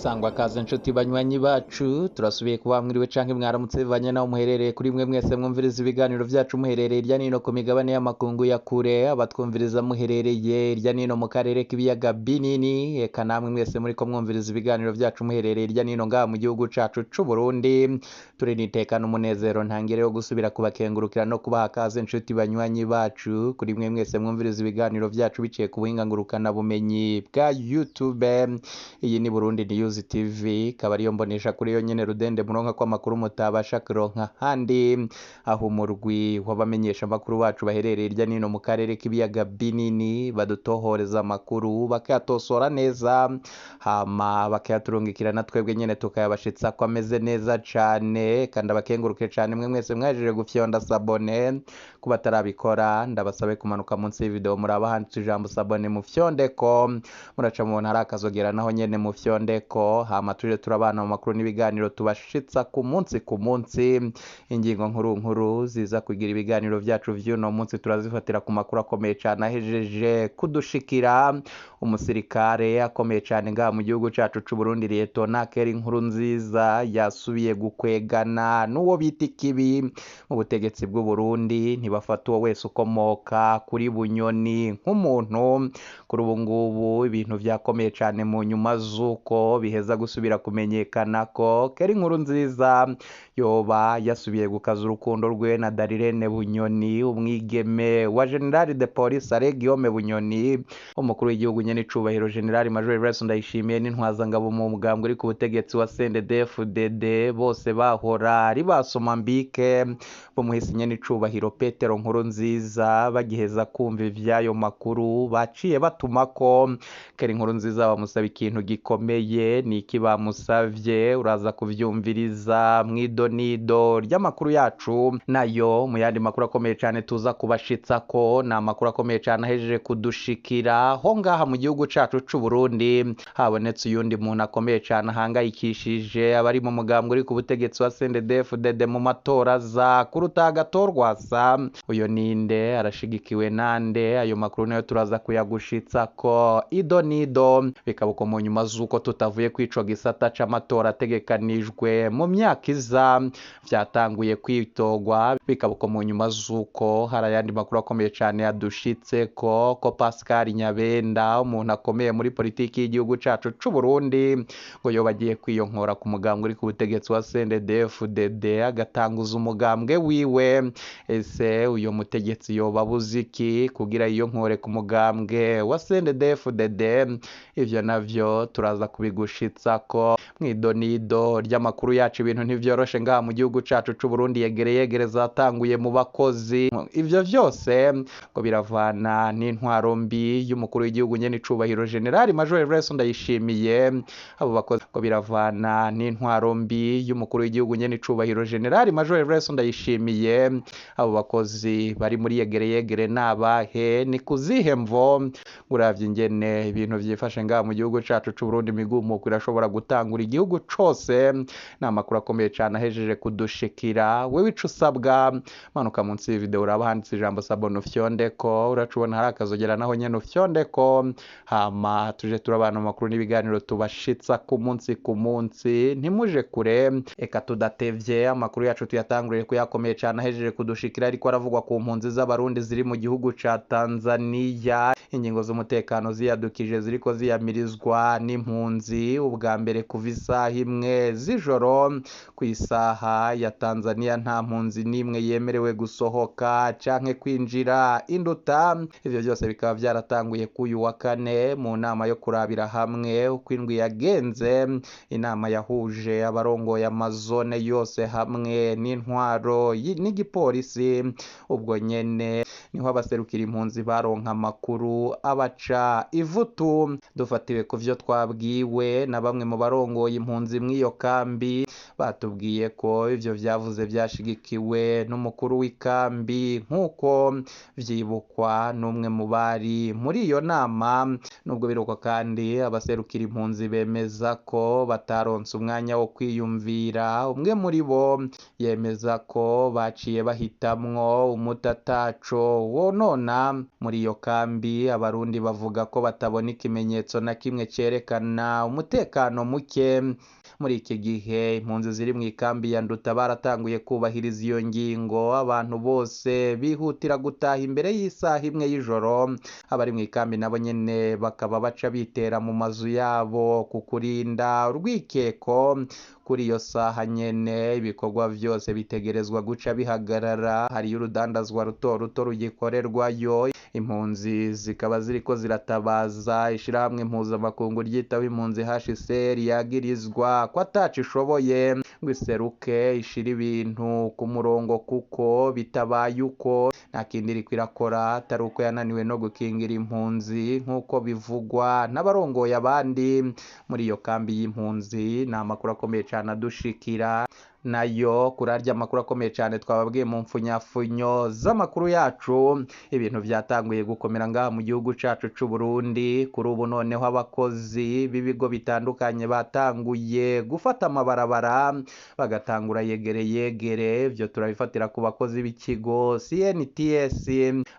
Sangwa kaze nshuti banywanyi bacu, turasubiye kuba mwiriwe canke mwaramutse bivanye naho muherereye. Kuri mwe mwese mwumviriza ibiganiro vyacu muherereye irya nino ku migabane y'amakungu ya kure, abatwumviriza muherereye irya nino mu karere k'ibiyaga binini, eka namwe mwese muriko mwumviriza ibiganiro vyacu muherereye irya nino ngaha mu gihugu cacu c'Uburundi, turi niteka n'umunezero ntangere yo gusubira kubakengurukira no kubaha kaze nshuti banywanyi bacu. Kuri mwe mwese mwumviriza ibiganiro vyacu biciye ku buhinga ngurukana bumenyi bwa YouTube, iyi ni Burundi News TV, ikaba ariyo mbonesha kuri yo nyene rudende muronka ko amakuru mutabasha kuronka handi, aho umurwi w'abamenyesha amakuru bacu baherereye irya nino mu karere k'ibiyaga binini badutohoreza amakuru bakayatosora neza, hama bakayaturungikira na twebwe nyene tukayabashitsa ko ameze neza cane. Kandi abakenguruke cane mwe mwese mwajeje gufyonda sabone. Ku batarabikora, ndabasabe kumanuka munsi y'ivideo, muraba handitse ijambo sabone, mufyondeko, muraca mubona hari akazogera, naho nyene mufyondeko, hama tuje turabana mu makuru n'ibiganiro tubashitsa ku munsi ku munsi. Ingingo nkuru nkuru ziza kugira ibiganiro vyacu vy'uno munsi turazifatira ku makuru akomeye cane ahejeje kudushikira. Umusirikare akomeye cane ngaha mu gihugu cacu c'Uburundi, Liyetona Keri Nkurunziza, yasubiye gukwegana n'uwo bita ikibi mu butegetsi bw'Uburundi. Ntibafata uwo wese ukomoka kuri Bunyoni nk'umuntu. Kuri ubu ngubu ibintu vyakomeye cane mu nyuma z'uko biheza gusubira kumenyekana ko Keri Nkurunziza yoba yasubiye gukaza urukundo rwe na Darirene Bunyoni, umwigeme wa General de Police Alain Guillaume Bunyoni, umukuru w'igihugu nyene icubahiro General Major Evariste Ndayishimiye n'intwazangabo mu mugambwe uri ku butegetsi wa CNDD-FDD, bose bahora ari basoma mbike bumuhisi nyene icubahiro Petero Nkurunziza. Bagiheza kumva ivy'ayo makuru, baciye batumako Keri Nkurunziza bamusaba ikintu gikomeye. Niki bamusavye? Uraza kuvyumviriza mw'idonido ry'amakuru yacu. Nayo mu yandi makuru akomeye cane tuza kubashitsako ni amakuru akomeye cane ahejeje kudushikira ho ngaha mu gihugu cacu c'Uburundi. Habonetse uyundi muntu akomeye cane ahangayikishije abari mu mugambwe uri ku butegetsi wa CNDD-FDD mu matora aza kuruta agatorwasa. Uyo ninde? Arashigikiwe nande? Ayo makuru nayo turaza kuyagushitsako idonido. Bikaba uko mu nyuma z'uko tutavuye kw'ico gisata c'amatora ategekanijwe mu myaka iza vyatanguye kwitogwa. Bikaba uko mu nyuma z'uko hari ayandi makuru akomeye cane yadushitseko ko Pascal Nyabenda, umuntu akomeye muri politiki y'igihugu cacu c'Uburundi, ngo yoba agiye kwiyonkora ku mugambwe uri ku butegetsi wa CNDD-FDD agatanguza umugambwe wiwe. Ese uyo mutegetsi yoba abuze iki kugira yiyonkore ku mugambwe wa CNDD-FDD? Ivyo navyo turaza kubigushitsako mw'idonido ry'amakuru yacu. Ibintu ntivyoroshe ngaha mu gihugu cacu c'Uburundi, yegere yegereza atanguye mu bakozi. Ivyo vyose ngo biravana n'intwaro mbi y'umukuru w'igihugu nyene icubahiro General Major Evariste Ndayishimiye. Abo bakozi ngo biravana n'intwaro mbi y'umukuru w'igihugu nyene icubahiro General Major Evariste Ndayishimiye. Abo bakozi bari muri yegere yegere nabahe? Ni kuzihe mvo? Uravye ingene ibintu vyifashe ngaha mu gihugu cacu c'Uburundi, imigumuko irashobora gutangura igihugu cose. Ni amakuru akomeye cane ahejeje kudushikira. Wewe ico usabwa, manuka munsi y'ivideo, uraba handitse ijambo sabone, ufyondeko, uraca ubona hari akazogera, naho nyene ufyondeko, hama tuje turabana mu makuru n'ibiganiro tubashitsa ku munsi ku munsi. Ntimuje kure. Eka tudatevye, amakuru yacu tuyatanguriye kuyakomeye cane ahejeje kudushikira, ariko aravugwa ku mpunzi z'Abarundi ziri mu gihugu ca Tanzania. Ingingo z'umutekano ziyadukije ziriko ziyamirizwa n'impunzi. Ubwa mbere kuva isaha 1 z'ijoro ku isaha ya Tanzania, nta mpunzi n'imwe yemerewe gusohoka canke kwinjira Induta. Ivyo vyose bikaba vyaratanguye k'uyu wa kane mu nama yo kurabira hamwe uko indwi yagenze, inama yahuje abarongoye amazone yose hamwe n'intwaro n'igipolisi. Ubwo nyene niho abaserukira impunzi baronka amakuru abaca ivutu. Dufatiwe ku vyo twabwiwe na bamwe mu barongoye impunzi mw'iyo kambi, batubwiye ko ivyo vyavuze vyashigikiwe n'umukuru w'ikambi, nk'uko vyibukwa n'umwe mu bari muri iyo nama. Nubwo biruko kandi, abaserukira impunzi bemeza ko bataronse umwanya wo kwiyumvira. Umwe muri bo yemeza ko baciye bahitamwo umutataco wonona. Muri iyo kambi Abarundi bavuga ko batabona ikimenyetso na kimwe cerekana umutekano muke. Muri iki gihe impunzi ziri mu ikambi ya Nduta baratanguye kubahiriza iyo ngingo, abantu bose bihutira gutaha imbere y'isaha imwe y'ijoro. Abari mu ikambi nabo nyene bakaba baca bitera mu mazu yabo ku kurinda urwikeko. Kuri iyo saha nyene ibikorwa vyose bitegerezwa guca bihagarara, hariyo urudandazwa ruto ruto rugikorerwayo. Impunzi zikaba ziriko ziratabaza ishirahamwe mpuzamakungu ryitaho impunzi HCR yagirizwa ko ataco ishoboye ngo iseruke ishire ibintu ku murongo, kuko bitabaye uko nta kindi iriko irakora atari uko yananiwe no gukingira impunzi nk'uko bivugwa n'abarongoye abandi muri iyo kambi y'impunzi. Ni amakuru akomeye cane adushikira nayo kurarya amakuru akomeye cyane twababwiye mu mfunyafunyo z'amakuru yacu. Ibintu byatanguye gukomera ngaha mu gihugu cacu c'u Burundi. Kuri ubu noneho abakozi b'ibigo bitandukanye batanguye gufata amabarabara bagatangura yegere yegere. Ivyo turabifatira ku bakozi b'ikigo CNTS,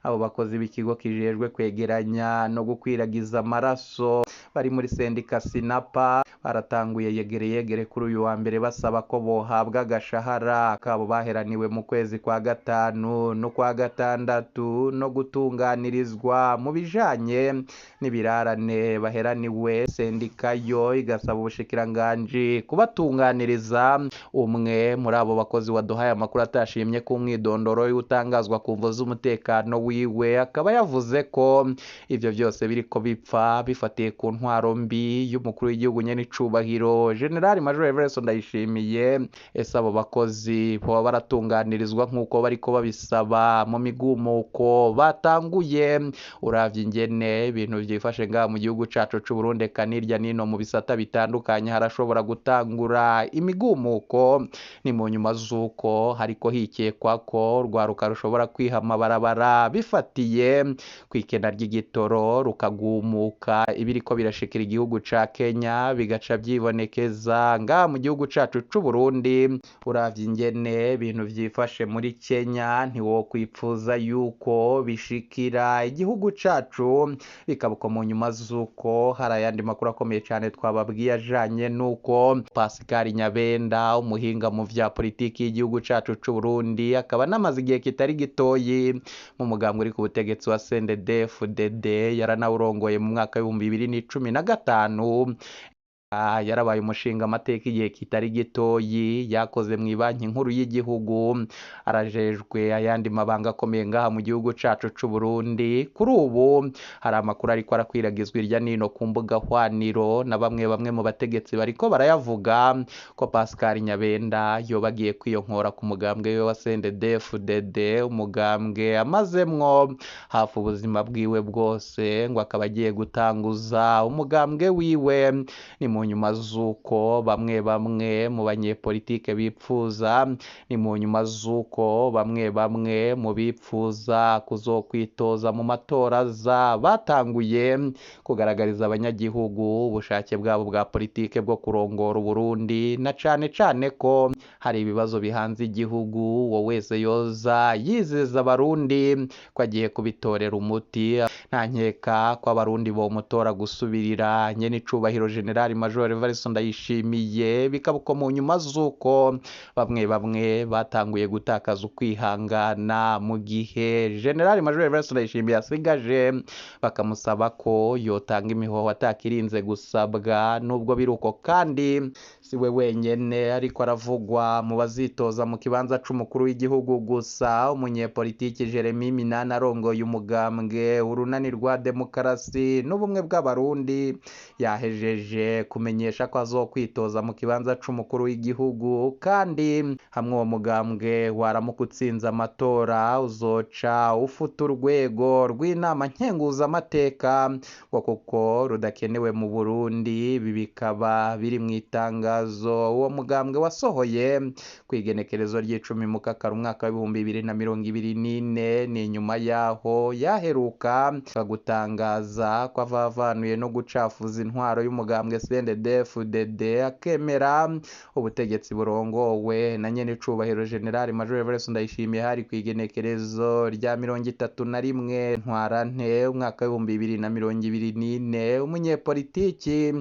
abo bakozi b'ikigo kijejwe kwegeranya no gukwiragiza amaraso bari muri sendika Sinapa baratanguye yegere yegere kuri uyu wa mbere basaba ko bohabwa agashahara kabo baheraniwe mu kwezi kwa gatanu no kwa gatandatu no gutunganirizwa mu bijanye n'ibirarane baheraniwe. Sendika yo igasaba ubushikiranganji kubatunganiriza. Umwe muri abo bakozi waduhaye amakuru atashimye ko umwidondoro utangazwa ku mvo z'umutekano wiwe, akaba yavuze ko ivyo vyose biriko bipfa bifatiye ku ntwaro mbi y'umukuru w'igihugu nyene icubahiro General Major Everest Ndayishimiye. Ese abo bakozi boba baratunganirizwa nk'uko bariko babisaba mu migumuko batanguye? Uravye ingene ibintu vyifashe ngaha mu gihugu cacu c'u Burundi eka n'irya nino mu bisata bitandukanye harashobora gutangura imigumuko. Ni mu nyuma z'uko hariko hikekwa ko urwaruka rushobora kwiha amabarabara bifatiye kw'ikena ry'igitoro rukagumuka, ibiriko birashikira igihugu ca Kenya bigaca vyibonekeza ngaha mu gihugu cacu c'u Burundi. Uravye ingene ibintu vyifashe muri Kenya ntiwokwipfuza yuko bishikira igihugu cacu, bikaba uko mu nyuma z'uko hari ayandi makuru akomeye cane twababwiye ajanye n'uko Pascal Nyabenda, umuhinga mu vya politiki y'igihugu cacu c'u Burundi, akaba anamaze igihe kitari gitoyi mu mugambwe uri ku butegetsi wa CNDD-FDD, yaranawurongoye mu mwaka w'2015. Yarabaye umushinga amateka igihe kitari gitoyi, yakoze mu banki nkuru y'igihugu, arajejwe ayandi mabanga akomeye ngaha mu gihugu cacu c'u Burundi. Kuri ubu hari amakuru ariko arakwiragizwa irya nino ku mbuga hwaniro na bamwe bamwe mu bategetsi bariko barayavuga ko Pascal Nyabenda yoba agiye kwiyonkora ku mugambwe we wa CNDD-FDD, umugambwe amazemwo hafi ubuzima bwiwe bwose, ngo akaba agiye gutanguza umugambwe wiwe. Ni mu nyuma z'uko bamwe bamwe mu banyepolitike bipfuza, ni mu nyuma z'uko bamwe bamwe mu bipfuza kuzokwitoza mu matora aza batanguye kugaragariza abanyagihugu ubushake bwabo bwa politike bwo kurongora Uburundi, na cane cane ko hari ibibazo bihanze igihugu. Uwo wese yoza yizeza Abarundi ko agiye kubitorera umuti. Nta nkeka ko Abarundi bomutora gusubirira nyene icubahiro General Major Evariste Ndayishimiye, bikaba uko mu nyuma z'uko bamwe bamwe batanguye gutakaza ukwihangana mu gihe General Major Evariste Ndayishimiye asigaje, bakamusaba ko yotanga imihoho atakirinze gusabwa. Nubwo biri uko kandi si we wenyene ariko aravugwa mu bazitoza mu kibanza c'umukuru w'igihugu gusa. Umunyepolitiki Jeremy Minani arongoye umugambwe urunani rwa demokarasi n'ubumwe bw'Abarundi yahejeje kumenyesha ko azokwitoza mu kibanza c'umukuru w'igihugu, kandi hamwe uwo mugambwe waramuka utsinze amatora uzoca ufuta urwego rw'inama nkenguzamateka ngo kuko rudakenewe mu Burundi. Ibi bikaba biri mu itangazo uwo mugambwe wasohoye ku igenekerezo ry'icumi Mukakaro umwaka w'2024. Ni nyuma yaho yaheruka gutangaza ko avavanuye no gucafuza intwaro y'umugambwe CNDD CNDD-FDD akemera ubutegetsi burongowe na nyenecubahiro General Major Evariste Ndayishimiye. Hari kw'igenekerezo rya 31 Ntwarante umwaka w'2024, umunyepolitiki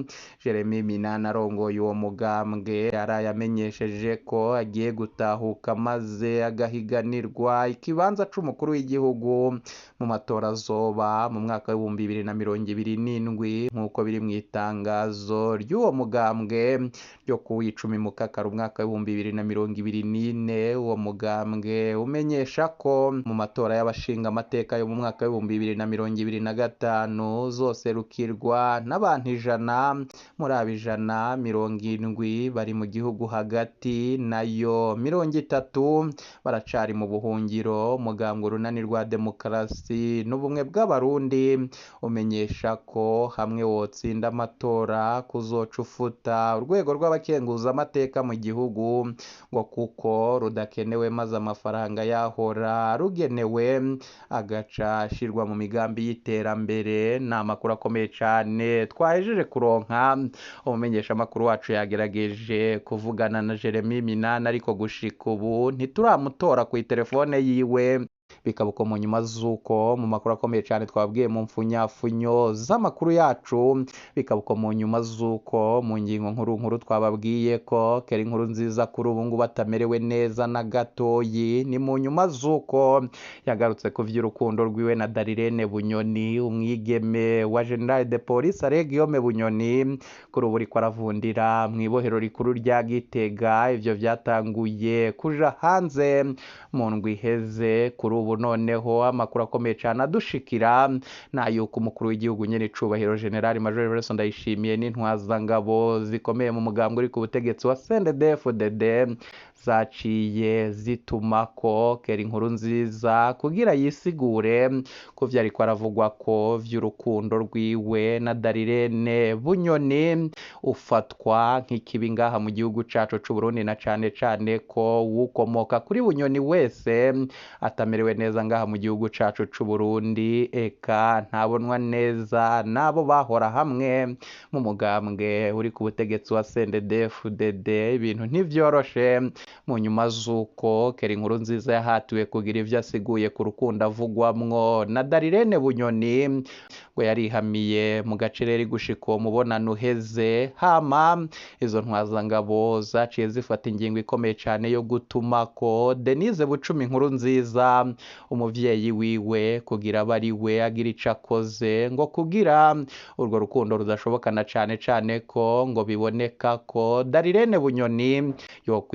Jeremy Minani arongoye uwo mugambwe yaraye amenyesheje ko agiye gutahuka maze agahiganirwa ikibanza c'umukuru w'igihugu mu matora azoba mu mwaka w'2027, nk'uko biri mu itangazo ry'uwo mugambwe ryo kuw'icumi Mukakaro umwaka w'2024. Uwo mugambwe umenyesha ko mu matora y'abashinga amateka yo mu mwaka w'2025 uzoserukirwa n'abantu 100, muri abo 170 bari mu gihugu hagati, nayo 30 baracari mu buhungiro. Umugambwe Urunani rwa Demokarasi n'Ubumwe bw'Abarundi umenyesha ko hamwe wotsinda amatora kuzoca ufuta urwego rw'abakenguza amateka mu gihugu, ngo kuko rudakenewe, maze amafaranga yahora rugenewe agaca ashirwa mu migambi y'iterambere. Ni amakuru akomeye cane twahejeje kuronka. Umumenyesha amakuru wacu yagerageje kuvugana na Jeremy Minani, ariko gushika ubu ntituramutora ku telefone yiwe. Bikaba uko mu nyuma z'uko mu makuru akomeye cyane twabwiye mu mfunyafunyo z'amakuru yacu, bikaba uko mu nyuma z'uko mu ngingo nkuru nkuru twababwiye ko Kera Inkuru Nziza kuri ubu ngubu atamerewe neza na gatoyi. Ni mu nyuma z'uko yagarutse ku vy'urukundo rwiwe na Darirene Bunyoni, umwigeme wa General de Police Alain Guillaume Bunyoni, kuri ubu uriko aravundira mw'ibohero rikuru rya Gitega. Ivyo vyatanguye kuja hanze mu ndwi iheze. Kuri ubu noneho amakuru akomeye cyane adushikira na yuko umukuru w'igihugu nyene icubahiro General Major Evariste Ndayishimiye n'intwazangabo zikomeye mu mugambwe uri ku butegetsi wa CNDD-FDD zaciye zituma ko Kera Inkuru Nziza kugira yisigure ko vyariko aravugwa ko vy'urukundo rwiwe na Darirene Bunyoni ufatwa nk'ikibi ngaha mu gihugu cacu c'Uburundi, na cane cane ko ukomoka kuri Bunyoni wese atamerewe neza ngaha mu gihugu cacu c'Uburundi, eka ntabonwa neza n'abo bahora hamwe mu mugambwe uri ku butegetsi wa CNDD-FDD. Ibintu ntivyoroshe mu nyuma z'uko Kera Inkuru Nziza yahatiwe kugira ivyo asiguye ku rukundo avugwamwo na Darirene Bunyoni, ngo yarihamiye mu gacerere gushika uwo mubonano uheze. Hama izo ntwazangabo zaciye zifata ingingo ikomeye cane yo gutuma ko Denise Bucumi Inkuru Nziza umuvyeyi wiwe kugira abe ari we agira ico akoze, ngo kugira urwo rukundo rudashoboka, na cane cane ko ngo biboneka ko Darirene Bunyoni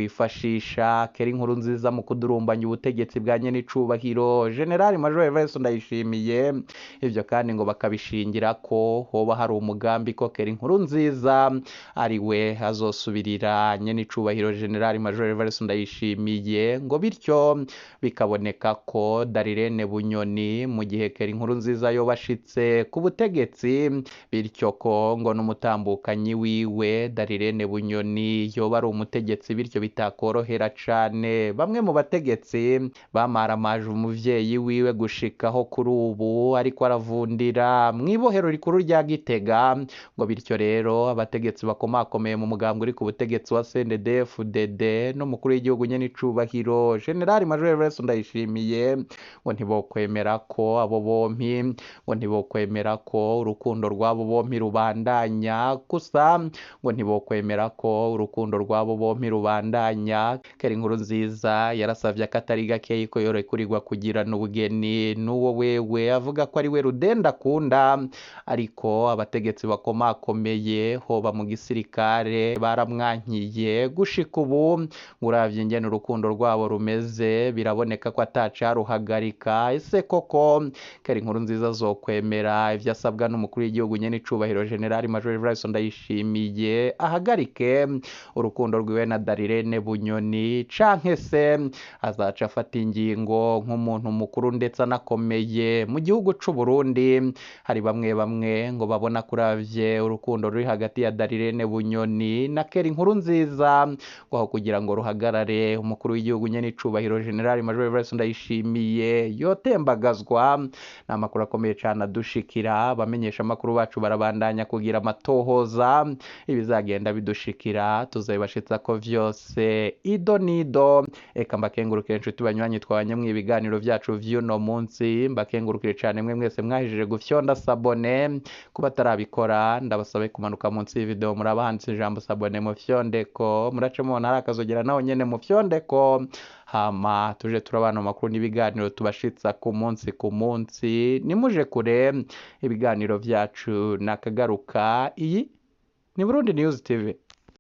yokwifashisha Kera Inkuru Nziza mu kudurumbanya ubutegetsi bwa nyenicubahiro General Major Evariste Ndayishimiye. Ivyo kandi ngo bakabishingira ko hoba hari umugambi ko Kera Inkuru Nziza ari we azosubirira nyenicubahiro General Major Evariste Ndayishimiye, ngo bityo bikaboneka ko Darirene Bunyoni mu gihe Kera Inkuru Nziza yobashitse ku butegetsi, bityo ko ngo n'umutambukanyi wiwe Darirene Bunyoni yoba ari umutegetsi, bityo bitakorohera cane bamwe mu bategetsi bamaramaje umuvyeyi wiwe gushikaho kuri ubu ariko aravundira mw'ibohero rikuru rya Gitega. Ngo bityo rero abategetsi bakomakomeye mu mugambwe uri ku butegetsi wa CNDD-FDD n'umukuru w'igihugu nyene icubahiro General Major Evariste Ndayishimiye ngo ntibokwemera ko abo bompi, ngo ntibokwemera ko urukundo rw'abo bompi rubandanya gusa, ngo ntibokwemera ko urukundo rw'abo bompi rubandanya. Kera Inkuru Nziza yarasavye akatari gakeyi ko yorekurirwa kugirana ubugeni n'uwo wewe avuga ko ari we Rudenda akunda, ariko abategetsi bakomakomeye hoba mu gisirikare baramwankiye gushika ubu. Ngo uravye ingene urukundo rwabo rumeze biraboneka ko atacaruhagarika. Ese koko Kera Inkuru Nziza azokwemera ivyo asabwa n'umukuru w'igihugu nyene icubahiro General Major Evariste Ndayishimiye ahagarike urukundo rwiwe na Darirene Bunyoni, canke se azaca afata ingingo nk'umuntu mukuru ndetse anakomeye mu gihugu c'u Burundi? Hari bamwe bamwe ngo babona kuravye urukundo ruri hagati ya Darirene Bunyoni na Kera Inkuru Nziza, ngo aho kugira ngo ruhagarare umukuru w'igihugu nyene icubahiro General Major Evariste Ndayishimiye Ndayishimiye yotembagazwa. Ni amakuru akomeye cane adushikira, abamenyesha amakuru bacu barabandanya kugira amatohoza, ibizagenda bidushikira tuzabibashitsa ko vyose ido nido. Eka mbakengurukire inshuti banywanyi twabanye mu ibiganiro vyacu vy'uno munsi, mbakengurukire cane mwe mwese mwahejije gufyonda sabone. Kuba atarabikora ndabasabe kumanuka munsi y'ivideo muraba handitse ijambo sabone mufyondeko, murace mubona hari akazogera naho nyene mufyondeko, hama tuje turabana mu makuru n'ibiganiro tubashitsa ku munsi ku munsi. Nimuje kure ibiganiro vyacu nakagaruka. Iyi ni Burundi News TV.